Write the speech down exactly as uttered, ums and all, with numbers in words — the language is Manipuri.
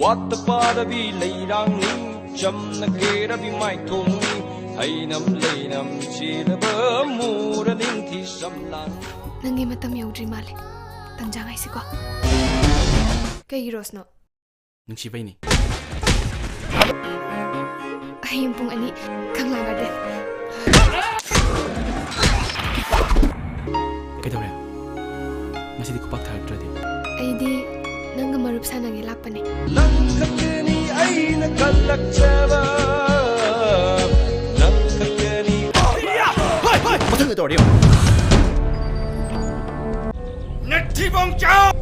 ꯋꯥꯠꯇ ꯄꯥꯗꯕꯤ ꯂꯩꯔꯥꯡꯅꯤ, ꯆꯝꯅ ꯀꯦꯔꯕꯤ ꯃꯥꯏꯊꯣꯡꯅꯤ, ꯍꯩꯅꯝ ꯂꯩꯅꯝ ꯆꯦꯜꯂꯕ ꯃꯨꯔ ꯅꯤꯡꯊꯤ ꯁꯝꯂꯥꯡ꯫ ꯅꯪꯒꯤ ꯃꯇꯝ ꯌꯧꯗ꯭ꯔꯤ ꯃꯥꯜꯂꯦ꯫ ꯇꯟꯖꯥ ꯉꯥꯏꯁꯤꯀꯣ꯫ ꯀꯩꯒꯤ ꯔꯣꯁꯅꯣ? ꯅꯨꯡꯁꯤꯕꯩꯅꯤ꯫ ꯍꯌꯦꯡ ꯄꯨꯡ ꯑꯅꯤ, ꯀꯪꯂꯥ ꯒꯥꯔꯗꯦꯟ꯫ ꯀꯩꯗꯧꯔꯦ? ꯉꯁꯤꯗꯤ ꯈꯨꯄꯥꯛ ꯊꯥꯔꯛꯇ꯭ꯔꯗꯤ? ꯑꯩꯗꯤ ꯅꯪꯒ ꯃꯔꯨꯞ ꯁꯥꯟꯅꯒꯦ ꯂꯥꯛꯄꯅꯦ꯫ ꯅꯪ ꯈꯛꯇꯅꯤ ꯑꯩꯅ ꯀꯜꯂꯛꯆꯕ, ꯅꯪ ꯈꯛꯇꯅꯤ꯫ ꯃꯊꯪꯗ ꯇꯧꯔꯗꯤ ꯌꯦꯡꯉꯣ꯫ ꯅꯊꯤꯕꯣꯡ ꯆꯥꯎ!